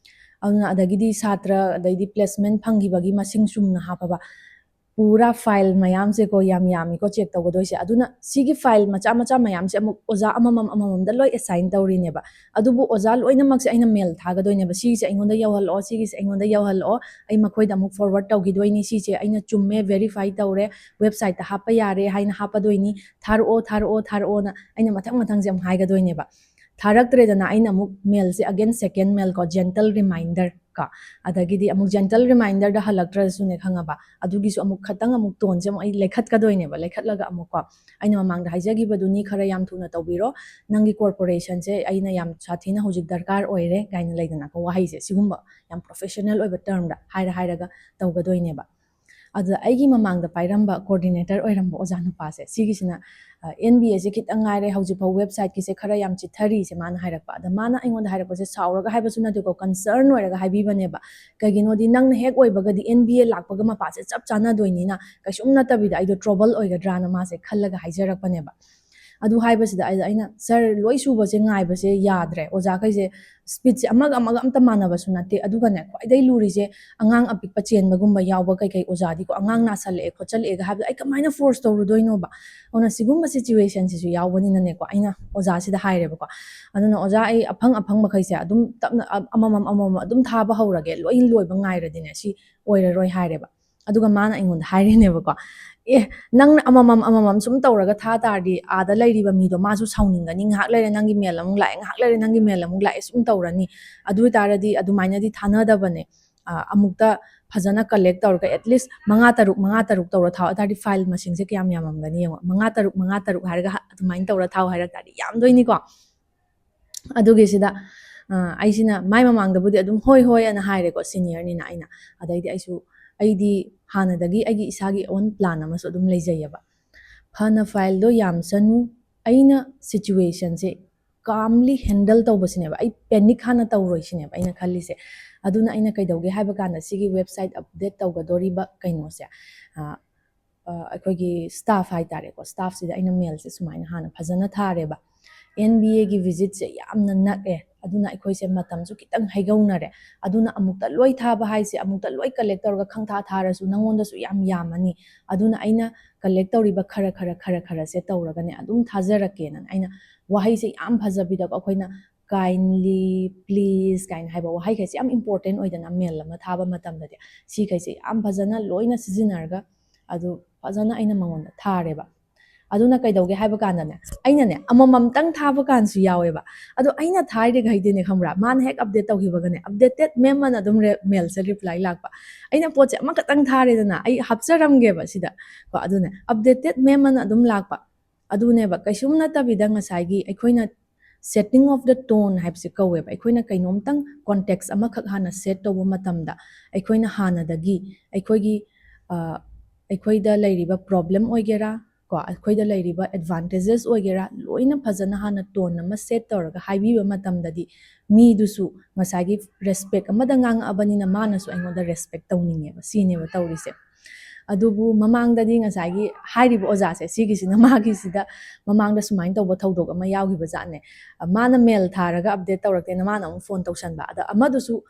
ꯑꯗꯨꯅ ꯑꯗꯒꯤꯗꯤ ꯁꯥꯇ꯭ꯔ ꯑꯗꯩꯗꯤ placement ꯐꯪꯈꯤꯕꯒꯤ ꯃꯁꯤꯡ ꯆꯨꯝꯅ ꯍꯥꯞꯄꯕ, ꯄꯨꯔꯥ file ꯃꯌꯥꯝꯁꯦꯀꯣ, ꯌꯥꯝ ꯌꯥꯝꯃꯤꯀꯣ check ꯇꯧꯒꯗꯣꯏꯁꯦ꯫ ꯑꯗꯨꯅ ꯁꯤꯒꯤ file ꯃꯆꯥ ꯃꯆꯥ ꯃꯌꯥꯝꯁꯦ ꯑꯃꯨꯛ ꯑꯣꯖꯥ ꯑꯃꯃꯝ ꯑꯃꯃꯝꯗ ꯂꯣꯏ assign ꯇꯧꯔꯤꯅꯦꯕ꯫ ꯑꯗꯨꯕꯨ ꯑꯣꯖꯥ ꯂꯣꯏꯅꯃꯛꯁꯦ ꯑꯩꯅ mail ꯊꯥꯒꯗꯣꯏꯅꯦꯕ, "ꯁꯤꯒꯤꯁꯦ ꯑꯩꯉꯣꯟꯗ ꯌꯧꯍꯜꯂꯛꯑꯣ, ꯁꯤꯒꯤꯁꯦ ꯑꯩꯉꯣꯟꯗ ꯌꯧꯍꯜꯂꯛꯑꯣ, ꯑꯩ ꯃꯈꯣꯏꯗ ꯑꯃꯨꯛ forward ꯇꯧꯈꯤꯗꯣꯏꯅꯤ, ꯁꯤꯁꯦ ꯑꯩꯅ ꯆꯨꯝꯃꯦ, verify ꯇꯧꯔꯦ, website ꯇ ꯍꯥꯞꯄ ꯌꯥꯔꯦ" ꯍꯥꯏꯅ ꯍꯥꯞꯄꯗꯣꯏꯅꯤ, "ꯊꯥꯔꯛꯑꯣ, ꯊꯥꯔꯛꯑꯣ, ꯊꯥꯔꯛꯑꯣꯅ" ꯑꯩꯅ ꯃꯊꯪ ꯃꯊꯪꯁꯦ ꯑꯃꯨꯛ ꯍꯥꯏꯒꯗꯣꯏꯅꯦꯕ꯫ ꯊꯥꯔꯛꯇ꯭ꯔꯦꯗꯅ, ꯑꯩꯅ ꯑꯃꯨꯛ mail ꯁꯦ again second mail ꯀꯣ, gentle reminder ꯀꯣ, ꯑꯗꯒꯤꯗꯤ ꯑꯃꯨꯛ gentle reminder ꯗ ꯍꯜꯂꯛꯇ꯭ꯔꯁꯨꯅꯦ, ꯈꯪꯉꯕ, ꯑꯗꯨꯒꯤꯁꯨ ꯑꯃꯨꯛ ꯈꯇꯪ ꯑꯃꯨꯛ tone ꯁꯦ ꯑꯃꯨꯛ ꯑꯩ ꯂꯩꯈꯠꯀꯗꯣꯏꯅꯦꯕ꯫ ꯂꯩꯈꯠꯂꯒ ꯑꯃꯨꯛꯀꯣ, ꯑꯩꯅ ꯃꯃꯥꯡꯗ ꯍꯥꯏꯖꯈꯤꯕꯗꯨꯅꯤ, "ꯈꯔ ꯌꯥꯝ ꯊꯨꯅ ꯇꯧꯕꯤꯔꯣ, ꯅꯪꯒꯤ corporation ꯁꯦ ꯑꯩꯅ ꯌꯥꯝ ꯁꯥꯊꯤꯅ ꯍꯧꯖꯤꯛ ꯗꯔꯀꯥꯔ ꯑꯣꯏꯔꯦ" ꯀꯥꯏꯅ ꯂꯩꯗꯅꯀꯣ, ꯋꯥꯍꯩꯁꯦ ꯁꯤꯒꯨꯝꯕ ꯌꯥꯝ professional ꯑꯣꯏꯕ term ꯗ ꯍꯥꯏꯔ ꯍꯥꯏꯔꯒ ꯇꯧꯒꯗꯣꯏꯅꯦꯕ꯫ ꯑꯗꯨꯗ ꯑꯩꯒꯤ ꯃꯃꯥꯡꯗ ꯄꯥꯏꯔꯝꯕ, coordinator ꯑꯣꯏꯔꯝꯕ ꯑꯣꯖꯥ ꯅꯨꯄꯥꯁꯦ, ꯁꯤꯒꯤꯁꯤꯅ, "ꯑ, N B A ꯁꯦ ꯈꯤꯇꯪ ꯉꯥꯏꯔꯦ, ꯍꯧꯖꯤꯛꯐꯥꯎ website ꯀꯤꯁꯦ ꯈꯔ ꯌꯥꯝ ꯆꯤꯠꯊꯔꯤꯁꯦ", ꯃꯥꯅ ꯍꯥꯏꯔꯛꯄ꯫ ꯑꯗ ꯃꯥꯅ ꯑꯩꯉꯣꯟꯗ ꯍꯥꯏꯔꯛꯄꯁꯦ ꯁꯥꯎꯔꯒ ꯍꯥꯏꯕꯁꯨ ꯅꯠꯇꯦꯀꯣ, concern ꯑꯣꯏꯔꯒ ꯍꯥꯏꯕꯤꯕꯅꯦꯕ꯫ ꯀꯩꯒꯤꯅꯣꯗꯤ ꯅꯪꯅ ꯍꯦꯛ ꯑꯣꯏꯕꯒꯗꯤ N B A ꯂꯥꯛꯄꯒ ꯃꯄꯥꯁꯦ ꯆꯞ ꯆꯥꯟꯅꯗꯣꯏꯅꯤꯅ, ꯀꯩꯁꯨꯝ ꯅꯠꯇꯕꯤꯗ ꯑꯩꯗꯣ trouble ꯑꯣꯏꯒꯗ꯭ꯔꯥꯅ ꯃꯥꯁꯦ ꯈꯜꯂꯒ ꯍꯥꯏꯖꯔꯛꯄꯅꯦꯕ꯫ ꯑꯗꯨ ꯍꯥꯏꯕꯁꯤꯗ ꯑꯩ-, ꯑꯩꯅ, "ꯁꯥꯔ, ꯂꯣꯏ ꯁꯨꯕꯁꯦ ꯉꯥꯏꯕꯁꯦ ꯌꯥꯗ꯭ꯔꯦ, ꯑꯣꯖꯥꯈꯩꯁꯦ ꯁ꯭ꯄꯤꯠꯁꯦ ꯑꯃꯒ ꯑꯃꯒ ꯑꯝꯇ ꯃꯥꯟꯅꯕꯁꯨ ꯅꯠꯇꯦ, ꯑꯗꯨꯒꯅꯦ ꯈ꯭ꯋꯥꯏꯗꯒꯤ ꯂꯨꯔꯤꯁꯦ ꯑꯉꯥꯡ ꯑꯄꯤꯛꯄ ꯆꯦꯟꯕꯒꯨꯝꯕ ꯌꯥꯎꯕ ꯀꯩꯀꯩ ꯑꯣꯖꯥꯗꯤꯀꯣ, ꯑꯉꯥꯡ ꯅꯥꯁꯜꯂꯛꯑꯦ ꯈꯣꯠꯆꯜꯂꯛꯑꯦꯒ ꯍꯥꯏꯕꯗꯣ ꯑꯩ ꯀꯃꯥꯏꯅ ꯐꯣꯔꯁ ꯇꯧꯔꯨꯗꯣꯏꯅꯣꯕ?" ꯑꯗꯨꯅ ꯁꯤꯒꯨꯝꯕ ꯁꯤꯆꯨꯋꯦꯁꯟꯁꯤꯁꯨ ꯌꯥꯎꯕꯅꯤꯅꯅꯦꯀꯣ, ꯑꯩꯅ ꯑꯣꯖꯥꯁꯤꯗ ꯍꯥꯏꯔꯦꯕꯀꯣ꯫ ꯑꯗꯨꯅ ꯑꯣꯖꯥ, ꯑꯩ ꯑꯐꯪ ꯑꯐꯪꯕꯈꯩꯁꯦ ꯑꯗꯨꯝ ꯇꯞꯅ ꯑ-, ꯑꯃꯃꯝ ꯑꯃꯃꯝ ꯑꯗꯨꯝ ꯊꯥꯕ ꯍꯧꯔꯒꯦ, ꯂꯣꯏ ꯂꯣꯏꯕ ꯉꯥꯏꯔꯗꯤꯅꯦ ꯁꯤ ꯑꯣꯏꯔꯔꯣꯏ ꯍꯥꯏꯔꯦꯕ꯫ ꯑꯗꯨꯒ ꯃꯥꯅ ꯑꯩꯉꯣꯟꯗ ꯍꯥꯏꯔꯤꯅꯦꯕꯀꯣ, "ꯑꯦ, ꯅꯪꯅ ꯑꯃꯃꯝ ꯑꯃꯃꯝ ꯁꯨꯝ ꯇꯧꯔꯒ ꯊꯥ ꯇꯥꯔꯗꯤ ꯑꯥꯗ ꯂꯩꯔꯤꯕ ꯃꯤꯗꯣ ꯃꯥꯁꯨ ꯁꯥꯎꯅꯤꯡꯒꯅꯤ, ꯉꯥꯏꯍꯥꯛ ꯂꯩꯔꯦ ꯅꯪꯒꯤ ꯃꯦꯜ ꯑꯃꯨꯛ ꯂꯥꯛꯑꯦ, ꯉꯥꯏꯍꯥꯛ ꯂꯩꯔꯦ ꯅꯪꯒꯤ ꯃꯦꯜ ꯑꯃꯨꯛ ꯂꯥꯛꯑꯦ, ꯁꯨꯝ ꯇꯧꯔꯅꯤ꯫ ꯑꯗꯨ ꯑꯣꯏ ꯇꯥꯔꯗꯤ ꯑꯗꯨꯃꯥꯏꯅꯗꯤ ꯊꯥꯅꯗꯕꯅꯦ꯫ ꯑ, ꯑꯃꯨꯛꯇ ꯐꯖꯅ ꯀꯂꯦꯛ ꯇꯧꯔꯒ at least ꯃꯉꯥ ꯇꯔꯨꯛ, ꯃꯉꯥ ꯇꯔꯨꯛ ꯇꯧꯔ ꯊꯥꯎ꯫ ꯑꯗꯨ ꯇꯥꯔꯗꯤ ꯐꯥꯏꯜ ꯃꯁꯤꯡꯁꯦ ꯀꯌꯥꯝ ꯌꯥꯝꯃꯝꯒꯅꯤ ꯌꯦꯡꯉꯣ꯫ ꯃꯉꯥ ꯇꯔꯨꯛ, ꯃꯉꯥ ꯇꯔꯨꯛ ꯍꯥꯏꯔꯒ ꯍ-, ꯑꯗꯨꯃꯥꯏꯅ ꯇꯧꯔ ꯊꯥꯎ ꯍꯥꯏꯔꯛ ꯇꯥꯔꯗꯤ ꯌꯥꯝꯗꯣꯏꯅꯤꯀꯣ꯫ ꯑꯗꯨꯒꯤꯁꯤꯗ, ꯑ, ꯑꯩꯁꯤꯅ ꯃꯥꯏ ꯃꯃꯥꯡꯗꯕꯨꯗꯤ ꯑꯗꯨꯝ "ꯍꯣꯏ, ꯍꯣꯏ" ꯑꯅ ꯍꯥꯏꯔꯦꯀꯣ, ꯁꯤꯅꯤꯌꯔꯅꯤꯅ ꯑꯩꯅ꯫ ꯑꯗꯩꯗꯤ ꯑꯩꯁꯨ, ꯑꯩꯗꯤ ꯍꯥꯟꯅꯗꯒꯤ ꯑꯩꯒꯤ ꯏꯁꯥꯒꯤ own plan ꯑꯃꯁꯨ ꯑꯗꯨꯝ ꯂꯩꯖꯩꯌꯦꯕ꯫ ꯐꯅ ꯐꯥꯏꯜꯗꯣ ꯌꯥꯝꯁꯅꯨ, ꯑꯩꯅ ꯁꯤꯆꯨꯋꯦꯁꯟꯁꯦ calmly handle ꯇꯧꯕꯁꯤꯅꯦꯕ, ꯑꯩ ꯄꯦꯅꯤꯛ ꯍꯥꯟꯅ ꯇꯧꯔꯣꯏ ꯁꯤꯅꯦꯕ ꯑꯩꯅ ꯈꯜꯂꯤꯁꯦ꯫ ꯑꯗꯨꯅ ꯑꯩꯅ ꯀꯩꯗꯧꯒꯦ ꯍꯥꯏꯕ ꯀꯥꯟꯗ, ꯁꯤꯒꯤ ꯋꯦꯕꯁꯥꯏꯠ ꯑꯞꯗꯦꯠ ꯇꯧꯒꯗꯣꯔꯤꯕ ꯀꯩꯅꯣꯁꯦ, ꯑ, ꯑ, ꯑꯩꯈꯣꯏꯒꯤ ꯁ꯭ꯇꯥꯐ ꯍꯥꯏꯇꯥꯔꯦꯀꯣ, ꯁ꯭ꯇꯥꯐꯁꯤꯗ ꯑꯩꯅ ꯃꯦꯜꯁꯦ ꯁꯨꯃꯥꯏꯅ ꯍꯥꯟꯅ ꯐꯖꯅ ꯊꯥꯔꯦꯕ꯫ ꯑꯦꯟ ꯕꯤ ꯑꯦꯒꯤ ꯚꯤꯖꯤꯠꯁꯦ ꯌꯥꯝꯅ ꯅꯛꯑꯦ, ꯑꯗꯨꯅ ꯑꯩꯈꯣꯏꯁꯦ ꯃꯇꯝꯁꯨ ꯈꯤꯇꯪ ꯍꯩꯒꯧꯅꯔꯦ꯫ ꯑꯗꯨꯅ ꯑꯃꯨꯛꯇ ꯂꯣꯏ ꯊꯥꯕ ꯍꯥꯏꯁꯦ, ꯑꯃꯨꯛꯇ ꯂꯣꯏ ꯀꯂꯦꯛ ꯇꯧꯔꯒ ꯈꯪꯊꯥ ꯊꯥꯔꯁꯨ ꯅꯉꯣꯟꯗꯁꯨ ꯌꯥꯝ ꯌꯥꯝꯃꯅꯤ꯫ ꯑꯗꯨꯅ ꯑꯩꯅ ꯀꯂꯦꯛ ꯇꯧꯔꯤꯕ ꯈꯔ ꯈꯔ, ꯈꯔ ꯈꯔꯁꯦ ꯇꯧꯔꯒꯅꯦ ꯑꯗꯨꯝ ꯊꯥꯖꯔꯛꯀꯦꯅ꯫ ꯑꯩꯅ ꯋꯥꯍꯩꯁꯦ ꯌꯥꯝ ꯐꯖꯕꯤꯗꯀꯣ, ꯑꯩꯈꯣꯏꯅ kindly, please ꯀꯥꯏꯅ ꯍꯥꯏꯕ ꯋꯥꯍꯩꯈꯩꯁꯦ ꯌꯥꯝ important ꯑꯣꯏꯗꯅ ꯃꯦꯜ ꯑꯃ ꯊꯥꯕ ꯃꯇꯝꯗꯗꯤ꯫ ꯁꯤꯈꯩꯁꯦ ꯌꯥꯝ ꯐꯖꯅ ꯂꯣꯏꯅ ꯁꯤꯖꯤꯟꯅꯔꯒ ꯑꯗꯨ ꯐꯖꯅ ꯑꯩꯅ ꯃꯉꯣꯟꯗ ꯊꯥꯔꯦꯕ꯫ ꯑꯗꯨꯅ ꯀꯩꯗꯧꯒꯦ ꯍꯥꯏꯕ ꯀꯥꯟꯗꯅꯦ, ꯑꯩꯅꯅꯦ ꯑꯃꯃꯝꯇꯪ ꯊꯥꯕ ꯀꯥꯟꯁꯨ ꯌꯥꯎꯋꯦꯕ꯫ ꯑꯗꯣ ꯑꯩꯅ ꯊꯥꯔꯤꯈꯩꯗꯤꯅꯦ, ꯈꯪꯕ꯭ꯔꯥ, ꯃꯥꯅ ꯍꯦꯛ ꯑꯞꯗꯦꯠ ꯇꯧꯈꯤꯕꯒꯅꯦ, "Updated ma'am" ꯑꯅ ꯑꯗꯨꯝ ꯔꯦ-, ꯃꯦꯜꯁꯦ ꯔꯤꯄ꯭ꯂꯥꯏ ꯂꯥꯛꯄ꯫ ꯑꯩꯅ ꯄꯣꯠꯁꯦ ꯑꯃꯈꯛꯇꯪ ꯊꯥꯔꯦꯗꯅ, ꯑꯩ ꯍꯥꯞꯆꯔꯝꯒꯦꯕ ꯁꯤꯗ ꯀꯣ, ꯑꯗꯨꯅꯦ "Updated ma'am" ꯑꯅ ꯑꯗꯨꯝ ꯂꯥꯛꯄ꯫ ꯑꯗꯨꯅꯦꯕ, ꯀꯩꯁꯨꯝ ꯅꯠꯇꯕꯤꯗ ꯉꯁꯥꯏꯒꯤ ꯑꯩꯈꯣꯏꯅ setting of the tone ꯍꯥꯏꯕꯁꯦ ꯀꯧꯋꯦꯕ꯫ ꯑꯩꯈꯣꯏꯅ ꯀꯩꯅꯣꯝꯇꯪ context ꯑꯃꯈꯛ ꯍꯥꯟꯅ ꯁꯦꯠ ꯇꯧꯕ ꯃꯇꯝꯗ, ꯑꯩꯈꯣꯏꯅ ꯍꯥꯟꯅꯗꯒꯤ ꯑꯩꯈꯣꯏꯒꯤ, ꯑ, ꯑꯩꯈꯣꯏꯗ ꯂꯩꯔꯤꯕ ꯄ꯭ꯔꯣꯕ꯭ꯂꯦꯝ ꯑꯣꯏꯒꯦꯔꯥ, ꯀꯣ, ꯑꯩꯈꯣꯏꯗ ꯂꯩꯔꯤꯕ ꯑꯦꯗꯚꯥꯟꯇꯦꯖꯦꯁ ꯑꯣꯏꯒꯦꯔꯥ, ꯂꯣꯏꯅ ꯐꯖꯅ ꯍꯥꯟꯅ ꯇꯣꯟ ꯑꯃ ꯁꯦꯠ ꯇꯧꯔꯒ ꯍꯥꯏꯕꯤꯕ ꯃꯇꯝꯗꯗꯤ, ꯃꯤꯗꯨꯁꯨ ꯉꯁꯥꯏꯒꯤ ꯔꯦꯁꯄꯦꯛ ꯑꯃꯗ ꯉꯥꯡꯉꯛꯑꯕꯅꯤꯅ ꯃꯥꯅꯁꯨ ꯑꯩꯉꯣꯟꯗ ꯔꯦꯁꯄꯦꯛ ꯇꯧꯅꯤꯡꯉꯦꯕ꯫ ꯁꯤꯅꯦꯕ ꯇꯧꯔꯤꯁꯦ꯫ ꯑꯗꯨꯕꯨ ꯃꯃꯥꯡꯗꯗꯤ ꯉꯁꯥꯏꯒꯤ ꯍꯥꯏꯔꯤꯕ ꯑꯣꯖꯥꯁꯦ, ꯁꯤꯒꯤꯁꯤꯅ ꯃꯥꯒꯤꯁꯤꯗ ꯃꯃꯥꯡꯗ ꯁꯨꯃꯥꯏꯅ ꯇꯧꯕ ꯊꯧꯗꯣꯛ ꯑꯃ ꯌꯥꯎꯈꯤꯕ ꯖꯥꯠꯅꯦ꯫ ꯃꯥꯅ ꯃꯦꯜ ꯊꯥꯔꯒ ꯑꯞꯗꯦꯠ ꯇꯧꯔꯛꯇꯦꯅ ꯃꯥꯅ ꯑꯃꯨꯛ ꯐꯣꯟ ꯇꯧꯁꯟꯕ꯫ ꯑꯗ ꯑꯃꯗꯨꯁꯨ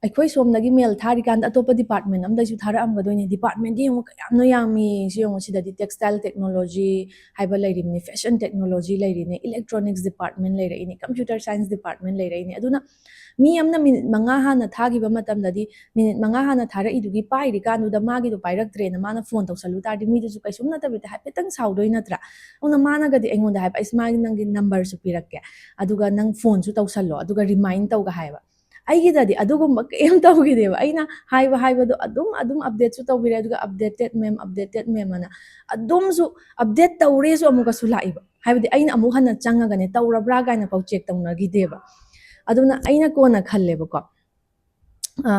ꯑꯩꯈꯣꯏ ꯁꯣꯝꯗꯒꯤ ꯃꯦꯜ ꯊꯥꯔꯤꯀꯥꯟꯗ ꯑꯇꯣꯞꯄ ꯗꯤꯄꯥꯔꯠꯃꯦꯟ ꯑꯃꯗꯩꯁꯨ ꯊꯥꯔꯛꯑꯝꯒꯗꯣꯏꯅꯦ꯫ ꯗꯤꯄꯥꯔꯠꯃꯦꯟꯗꯤ ꯌꯦꯡꯉꯨ ꯀꯌꯥꯝꯅ ꯌꯥꯝꯃꯤ꯫ ꯁꯤ ꯌꯦꯡꯉꯨ, ꯁꯤꯗꯗꯤ ꯇꯦꯛꯁꯇꯥꯏꯜ ꯇꯦꯛꯅꯣꯂꯣꯖꯤ ꯍꯥꯏꯕ ꯂꯩꯔꯤꯕꯅꯤ, ꯐꯦꯁꯟ ꯇꯦꯛꯅꯣꯂꯣꯖꯤ ꯂꯩꯔꯤꯅꯦ, ꯏꯂꯦꯛꯇ꯭ꯔꯣꯅꯤꯛꯁ ꯗꯤꯄꯥꯔꯠꯃꯦꯟ ꯂꯩꯔꯛꯏꯅꯦ, ꯀꯝꯄ꯭ꯌꯨꯇꯔ ꯁꯥꯏꯟꯁ ꯗꯤꯄꯥꯔꯠꯃꯦꯟ ꯂꯩꯔꯛꯏꯅꯦ꯫ ꯑꯗꯨꯅ ꯃꯤ ꯑꯃꯅ ꯃꯤꯅꯤꯠ ꯃꯉꯥ ꯍꯥꯟꯅ ꯊꯥꯈꯤꯕ ꯃꯇꯝꯗꯗꯤ, ꯃꯤꯅꯤꯠ ꯃꯉꯥ ꯍꯥꯟꯅ ꯊꯥꯔꯛꯏꯗꯨꯒꯤ ꯄꯥꯏꯔꯤꯀꯥꯟꯗꯨꯗ ꯃꯥꯒꯤꯗꯣ ꯄꯥꯏꯔꯛꯇ꯭ꯔꯦꯅ ꯃꯥꯅ ꯐꯣꯟ ꯇꯧꯁꯜꯂꯨ ꯇꯥꯔꯗꯤ, ꯃꯤꯗꯨꯁꯨ ꯀꯩꯁꯨꯝ ꯅꯠꯇꯕꯤꯗ ꯍꯥꯏꯐꯦꯠꯇꯪ ꯁꯥꯎꯗꯣꯏ ꯅꯠꯇ꯭ꯔꯥ? ꯑꯗꯨꯅ ꯃꯥꯅꯒꯗꯤ ꯑꯩꯉꯣꯟꯗ ꯍꯥꯏꯕ, "ꯑꯩꯁ, ꯃꯥꯒꯤ, ꯅꯪꯒꯤ ꯅꯝꯕꯔꯁꯨ ꯄꯤꯔꯛꯀꯦ, ꯑꯗꯨꯒ ꯅꯪ ꯐꯣꯟꯁꯨ ꯇꯧꯁꯜꯂꯣ, ꯑꯗꯨꯒ ꯔꯤꯃꯥꯏꯟ ꯇꯧꯒ" ꯍꯥꯏꯕ꯫ ꯑꯩꯒꯤꯗꯗꯤ ꯑꯗꯨꯒꯨꯝꯕ ꯀꯩꯝ ꯇꯧꯈꯤꯗꯦꯕ꯫ ꯑꯩꯅ ꯍꯥꯏꯕ ꯍꯥꯏꯕꯗꯣ ꯑꯗꯨꯝ, ꯑꯗꯨꯝ ꯑꯞꯗꯦꯠꯁꯨ ꯇꯧꯕꯤꯔꯦ, ꯑꯗꯨꯒ "ꯑꯞꯗꯦꯇꯦꯠ ꯃꯦꯝ, ꯑꯞꯗꯦꯇꯦꯠ ꯃꯦꯝ" ꯑꯅ ꯑꯗꯨꯝꯁꯨ ꯑꯞꯗꯦꯠ ꯇꯧꯔꯦꯁꯨ ꯑꯃꯨꯛꯀꯁꯨ ꯂꯥꯛꯏꯕ꯫ ꯍꯥꯏꯕꯗꯤ ꯑꯩꯅ ꯑꯃꯨꯛ ꯍꯟꯅ ꯆꯪꯉꯒꯅꯦ, "ꯇꯧꯔꯕ꯭ꯔꯥ?" ꯀꯥꯏꯅ ꯐꯥꯎ ꯆꯦꯛ ꯇꯧꯅꯈꯤꯗꯦꯕ꯫ ꯑꯗꯨꯅ ꯑꯩꯅ ꯀꯣꯟꯅ ꯈꯜꯂꯦꯕꯀꯣ, ꯑ,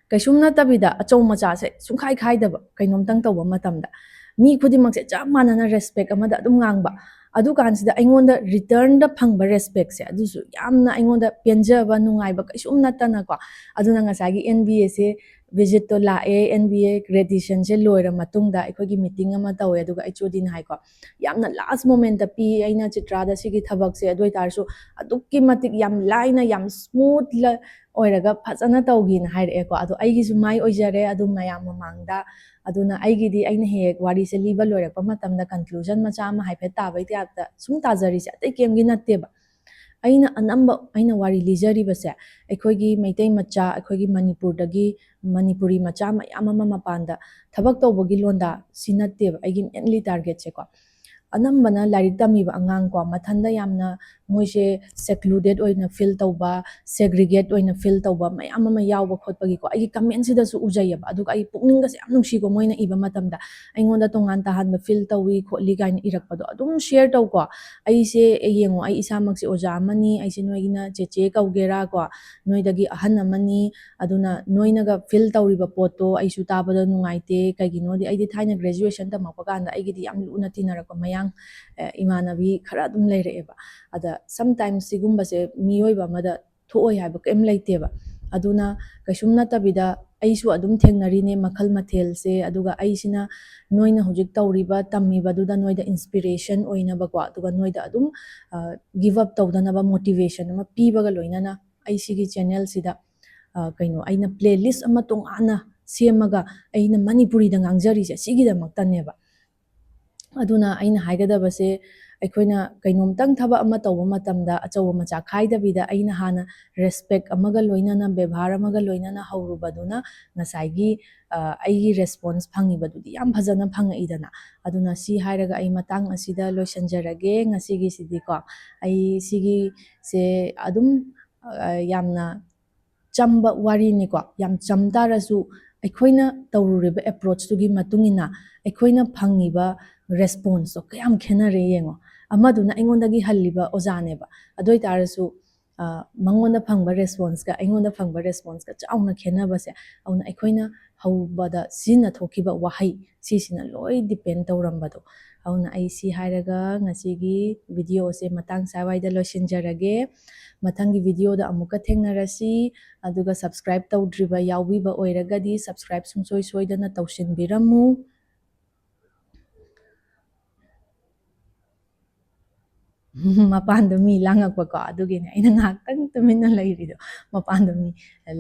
ꯀꯩꯁꯨꯝ ꯅꯠꯇꯕꯤꯗ ꯑꯆꯧ ꯃꯆꯥꯁꯦ ꯁꯨꯡꯈꯥꯏ ꯈꯥꯏꯗꯕ, ꯀꯩꯅꯣꯝꯇꯪ ꯇꯧꯕ ꯃꯇꯝꯗ ꯃꯤ ꯈꯨꯗꯤꯡꯃꯛꯁꯦ ꯆꯞ ꯃꯥꯟꯅꯅ ꯔꯦꯁꯄꯦꯛ ꯑꯃꯗ ꯑꯗꯨꯝ ꯉꯥꯡꯕ꯫ ꯑꯗꯨꯀꯥꯟꯁꯤꯗ ꯑꯩꯉꯣꯟꯗ ꯔꯤꯇꯔꯟꯗ ꯐꯪꯕ ꯔꯦꯁꯄꯦꯛꯁꯦ, ꯑꯗꯨꯁꯨ ꯌꯥꯝꯅ ꯑꯩꯉꯣꯟꯗ ꯄꯦꯟꯖꯕ, ꯅꯨꯡꯉꯥꯏꯕ ꯀꯩꯁꯨꯝ ꯅꯠꯇꯅꯀꯣ꯫ ꯑꯗꯨꯅ ꯉꯁꯥꯏꯒꯤ ꯑꯦꯟ ꯕꯤ ꯑꯦꯁꯦ ꯚꯤꯖꯤꯠꯇꯣ ꯂꯥꯛꯑꯦ, ꯑꯦꯟ ꯕꯤ ꯑꯦ ꯒ꯭ꯔꯦꯖꯨꯑꯦꯁꯟꯁꯦ ꯂꯣꯏꯔ ꯃꯇꯨꯡꯗ ꯑꯩꯈꯣꯏꯒꯤ ꯃꯤꯇꯤꯡ ꯑꯃ ꯇꯧꯋꯦ, ꯑꯗꯨꯒ ꯑꯩꯆ ꯑꯣ ꯗꯤꯅ ꯍꯥꯏꯀꯣ, ꯌꯥꯝꯅ ꯂꯥꯁ ꯃꯣꯃꯦꯟꯠꯇ ꯄꯤ꯫ ꯑꯩꯅ ꯆꯤꯇ꯭ꯔꯥꯗ ꯁꯤꯒꯤ ꯊꯕꯛꯁꯦ, ꯑꯗꯨ ꯑꯣꯏꯇꯥꯔꯁꯨ ꯑꯗꯨꯛꯀꯤ ꯃꯇꯤꯛ ꯌꯥꯝ ꯂꯥꯏꯅ, ꯌꯥꯝ ꯁ꯭ꯃꯨꯠꯂ ꯑꯣꯏꯔꯒ ꯐꯖꯅ ꯇꯧꯒꯤꯅ ꯍꯥꯏꯔꯛꯑꯦꯀꯣ꯫ ꯑꯗꯣ ꯑꯩꯒꯤꯁꯨ ꯃꯥꯏ ꯑꯣꯏꯖꯔꯦ ꯑꯗꯨ ꯃꯌꯥꯝ ꯃꯃꯥꯡꯗ꯫ ꯑꯗꯨꯅ ꯑꯩꯒꯤꯗꯤ, ꯑꯩꯅ ꯍꯦꯛ ꯍꯦꯛ ꯋꯥꯔꯤꯁꯦ ꯂꯤꯕ ꯂꯣꯏꯔꯛꯄ ꯃꯇꯝꯗ ꯀꯟꯀ꯭ꯂꯨꯖꯟ ꯃꯆꯥ ꯑꯃ ꯍꯥꯏꯐꯦꯠ ꯇꯥꯕꯩ ꯇꯥꯏꯞꯇ ꯁꯨꯝ ꯇꯥꯖꯔꯤꯁꯦ ꯑꯇꯩ ꯀꯩꯝꯒꯤ ꯅꯠꯇꯦꯕ꯫ ꯑꯩꯅ ꯑꯅꯝꯕ, ꯑꯩꯅ ꯋꯥꯔꯤ ꯂꯤꯖꯔꯤꯕꯁꯦ ꯑꯩꯈꯣꯏꯒꯤ ꯃꯩꯇꯩ ꯃꯆꯥ, ꯑꯩꯈꯣꯏꯒꯤ ꯃꯅꯤꯄꯨꯔꯗꯒꯤ ꯃꯅꯤꯄꯨꯔꯤ ꯃꯆꯥ ꯃꯌꯥꯝ ꯑꯃ ꯃꯄꯥꯟꯗ ꯊꯕꯛ ꯇꯧꯕꯒꯤ ꯂꯣꯟꯗꯥ ꯁꯤ ꯅꯠꯇꯦꯕ ꯑꯩꯒꯤ ꯃꯦꯟꯂꯤ ꯇꯥꯔꯒꯦꯠꯁꯦꯀꯣ꯫ ꯑꯅꯝꯕꯅ ꯂꯥꯏꯔꯤꯛ ꯇꯝꯃꯤꯕ ꯑꯉꯥꯡꯀꯣ, ꯃꯊꯟꯗ ꯌꯥꯝꯅ ꯃꯣꯏꯁꯦ ꯁꯦꯀ꯭ꯂꯨꯗꯦꯠ ꯑꯣꯏꯅ ꯐꯤꯜ ꯇꯧꯕ, ꯁꯦꯒ꯭ꯔꯤꯒꯦꯠ ꯑꯣꯏꯅ ꯐꯤꯜ ꯇꯧꯕ ꯃꯌꯥꯝ ꯑꯃ ꯌꯥꯎꯕ ꯈꯣꯠꯄꯒꯤꯀꯣ, ꯑꯩꯒꯤ ꯀꯃꯦꯟꯁꯤꯗꯁꯨ ꯎꯖꯩꯌꯦꯕ꯫ ꯑꯗꯨꯒ ꯑꯩ ꯄꯨꯛꯅꯤꯡꯒꯁꯦ ꯌꯥꯝ ꯅꯨꯡꯁꯤꯀꯣ, ꯃꯣꯏꯅ ꯏꯕ ꯃꯇꯝꯗ ꯑꯩꯉꯣꯟꯗ ꯇꯣꯉꯥꯟ ꯇꯥꯍꯟꯕ ꯐꯤꯜ ꯇꯧꯏ ꯈꯣꯠꯂꯤ ꯀꯥꯏꯅ ꯏꯔꯛꯄꯗꯣ ꯑꯗꯨꯝ ꯁꯤꯌꯔ ꯇꯧꯀꯣ꯫ ꯑꯩꯁꯦ, ꯑꯩ ꯌꯦꯡꯉꯣ, ꯑꯩ ꯏꯁꯥꯃꯛꯁꯦ ꯑꯣꯖꯥ ꯑꯃꯅꯤ, ꯑꯩꯁꯦ ꯅꯣꯏꯒꯤꯅ ꯆꯦꯆꯦ ꯀꯧꯒꯦꯔꯥ ꯀꯣ, ꯅꯣꯏꯗꯒꯤ ꯑꯍꯟ ꯑꯃꯅꯤ, ꯑꯗꯨꯅ ꯅꯣꯏꯅꯒ ꯐꯤꯜ ꯇꯧꯔꯤꯕ ꯄꯣꯠꯇꯣ ꯑꯩꯁꯨ ꯇꯥꯕꯗ ꯅꯨꯡꯉꯥꯏꯇꯦ꯫ ꯀꯩꯒꯤꯅꯣꯗꯤ ꯑꯩꯗꯤ ꯊꯥꯏꯅ ꯒ꯭ꯔꯦꯖꯨꯑꯦꯁꯟ ꯇꯝꯃꯛꯄ ꯀꯥꯟꯗ ꯑꯩꯒꯤꯗꯤ ꯌꯥꯝ ꯂꯨꯅ ꯇꯤꯟꯅꯔꯛꯄ ꯃꯌꯥꯡ, ꯑ, ꯏꯃꯥꯟꯅꯕꯤ ꯈꯔ ꯑꯗꯨꯝ ꯂꯩꯔꯛꯑꯦꯕ꯫ ꯑꯗ sometimes ꯁꯤꯒꯨꯝꯕꯁꯦ ꯃꯤꯑꯣꯏꯕ ꯑꯃꯗ ꯊꯣꯛꯑꯣꯏ ꯍꯥꯏꯕ ꯀꯩꯝ ꯂꯩꯇꯦꯕ꯫ ꯑꯗꯨꯅ ꯀꯩꯁꯨꯝ ꯅꯠꯇꯕꯤꯗ ꯑꯩꯁꯨ ꯑꯗꯨꯝ ꯊꯦꯡꯅꯔꯤꯅꯦ ꯃꯈꯜ ꯃꯊꯦꯜꯁꯦ꯫ ꯑꯗꯨꯒ ꯑꯩꯁꯤꯅ ꯅꯣꯏꯅ ꯍꯧꯖꯤꯛ ꯇꯧꯔꯤꯕ, ꯇꯝꯃꯤꯕꯗꯨꯗ ꯅꯣꯏꯗ inspiration ꯑꯣꯏꯅꯕꯀꯣ, ꯑꯗꯨꯒ ꯅꯣꯏꯗ ꯑꯗꯨꯝ, ꯑ, give up ꯇꯧꯗꯅꯕ motivation ꯑꯃ ꯄꯤꯕꯒ ꯂꯣꯏꯅꯅ ꯑꯩ ꯁꯤꯒꯤ channelꯁꯤꯗ, ꯑ, ꯀꯩꯅꯣ, ꯑꯩꯅ playlist ꯑꯃ ꯇꯣꯉꯥꯟꯅ ꯁꯦꯝꯃꯒ ꯑꯩꯅ ꯃꯅꯤꯄꯨꯔꯤꯗ ꯉꯥꯡꯖꯔꯤꯁꯦ ꯁꯤꯒꯤꯗꯃꯛꯇꯅꯦꯕ꯫ ꯑꯗꯨꯅ ꯑꯩꯅ ꯍꯥꯏꯒꯗꯕꯁꯦ, ꯑꯩꯈꯣꯏꯅ ꯀꯩꯅꯣꯝꯇꯪ ꯊꯕꯛ ꯑꯃ ꯇꯧꯕ ꯃꯇꯝꯗ ꯑꯆꯧꯕ ꯃꯆꯥ ꯈꯥꯏꯗꯕꯤꯗ ꯑꯩꯅ ꯍꯥꯟꯅ respect ꯑꯃꯒ ꯂꯣꯏꯅꯅ, ꯕꯦꯕꯥꯔ ꯑꯃꯒ ꯂꯣꯏꯅꯅ ꯍꯧꯔꯨꯕꯗꯨꯅ ꯉꯁꯥꯏꯒꯤ, ꯑ, ꯑꯩꯒꯤ response ꯐꯪꯉꯤꯕꯗꯨꯗꯤ ꯌꯥꯝ ꯐꯖꯅ ꯐꯪꯉꯛꯏꯗꯅ꯫ ꯑꯗꯨꯅ ꯁꯤ ꯍꯥꯏꯔꯒ ꯑꯩ ꯃꯇꯥꯡ ꯑꯁꯤꯗ ꯂꯣꯏꯁꯤꯟꯖꯔꯒꯦ ꯉꯁꯤꯒꯤꯁꯤꯗꯤꯀꯣ꯫ ꯑꯩ ꯁꯤꯒꯤꯁꯦ ꯑꯗꯨꯝ, ꯑ, ꯌꯥꯝꯅ ꯆꯝꯕ ꯋꯥꯔꯤꯅꯤꯀꯣ꯫ ꯌꯥꯝ ꯆꯝ ꯇꯥꯔꯁꯨ ꯑꯩꯈꯣꯏꯅ ꯇꯧꯔꯨꯔꯤꯕ approachꯇꯨꯒꯤ ꯃꯇꯨꯡ ꯏꯟꯅ ꯑꯩꯈꯣꯏꯅ ꯐꯪꯉꯤꯕ responseꯇꯣ ꯀꯌꯥꯝ ꯈꯦꯠꯅꯔꯦ ꯌꯦꯡꯉꯣ꯫ ꯑꯃꯗꯨꯅ ꯑꯩꯉꯣꯟꯗꯒꯤ ꯍꯜꯂꯤꯕ ꯑꯣꯖꯥꯅꯦꯕ, ꯑꯗꯨ ꯑꯣꯏ ꯇꯥꯔꯁꯨ, ꯑ, ꯃꯉꯣꯟꯗ ꯐꯪꯕ responseꯀ ꯑꯩꯉꯣꯟꯗ ꯐꯪꯕ responseꯀ ꯆꯥꯎꯅ ꯈꯦꯠꯅꯕꯁꯦ꯫ ꯑꯗꯨꯅ ꯑꯩꯈꯣꯏꯅ ꯍꯧꯕꯗ ꯁꯤꯖꯤꯟꯅꯊꯣꯛꯈꯤꯕ ꯋꯥꯍꯩ ꯁꯤꯁꯤꯅ ꯂꯣꯏ depend ꯇꯧꯔꯝꯕꯗꯣ꯫ ꯑꯗꯨꯅ ꯑꯩ ꯁꯤ ꯍꯥꯏꯔꯒ ꯉꯁꯤꯒꯤ videoꯁꯦ ꯃꯇꯥꯡ ꯁ꯭ꯋꯥꯏꯗ ꯂꯣꯏꯁꯤꯟꯖꯔꯒꯦ꯫ ꯃꯊꯪꯒꯤ videoꯗ ꯑꯃꯨꯛꯀ ꯊꯦꯡꯅꯔꯁꯤ꯫ ꯑꯗꯨꯒ subscribe ꯇꯧꯗ꯭ꯔꯤꯕ ꯌꯥꯎꯕꯤꯕ ꯑꯣꯏꯔꯒꯗꯤ subscribe ꯁꯨꯡꯁꯣꯏ ꯁꯣꯏꯗꯅ ꯇꯧꯁꯤꯟꯕꯤꯔꯝꯃꯨ꯫ ꯃꯄꯥꯟꯗ ꯃꯤ ꯂꯥꯡꯉꯛꯄꯀꯣ, ꯑꯗꯨꯒꯤꯅꯦ ꯑꯩꯅ ꯉꯥꯏꯍꯥꯛꯇꯪ ꯇꯨꯃꯤꯟꯅ ꯂꯩꯔꯤꯗꯣ꯫ ꯃꯄꯥꯟꯗ ꯃꯤ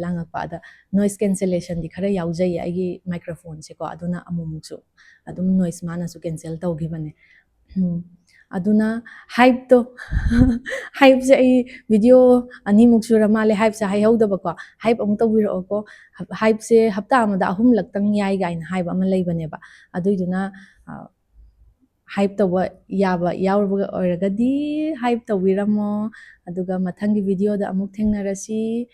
ꯂꯥꯡꯉꯛꯄ꯫ ꯑꯗ noise cancellationꯗꯤ ꯈꯔ ꯌꯥꯎꯖꯩꯌꯦ ꯑꯩꯒꯤ microphoneꯁꯦꯀꯣ, ꯑꯗꯨꯅ ꯑꯃꯨꯛꯃꯨꯛꯁꯨ ꯑꯗꯨꯝ noise ꯃꯥꯅꯁꯨ cancel ꯇꯧꯈꯤꯕꯅꯦ꯫ ꯎꯝ꯫ ꯑꯗꯨꯅ hypeꯇꯣ, hypeꯁꯦ ꯑꯩ video ꯑꯅꯤꯃꯨꯛ ꯁꯨꯔ ꯃꯥꯜꯂꯦ hypeꯁꯦ ꯍꯥꯏꯍꯧꯗꯕꯀꯣ꯫ Hype ꯑꯃꯨꯛ ꯇꯧꯕꯤꯔꯛꯑꯣꯀꯣ꯫ Hypeꯁꯦ ꯍꯞꯇꯥ ꯑꯃꯗ ꯑꯍꯨꯝꯂꯛꯇꯪ ꯌꯥꯏ ꯀꯥꯏꯅ ꯍꯥꯏꯕ ꯑꯃ ꯂꯩꯕꯅꯦꯕ꯫ ꯑꯗꯨꯏꯗꯨꯅ, ꯑ, hype ꯇꯧꯕ ꯌꯥꯕ ꯌꯥꯎꯔꯕ ꯑꯣꯏꯔꯒꯗꯤ hype ꯇꯧꯕꯤꯔꯝꯃꯣ꯫ ꯑꯗꯨꯒ ꯃꯊꯪꯒꯤ videoꯗ ꯑꯃꯨꯛ ꯊꯦꯡꯅꯔꯁꯤ꯫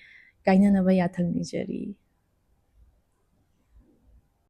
ꯀꯥꯏꯅꯅꯕ ꯌꯥꯊꯪ ꯅꯤꯖꯔꯤ꯫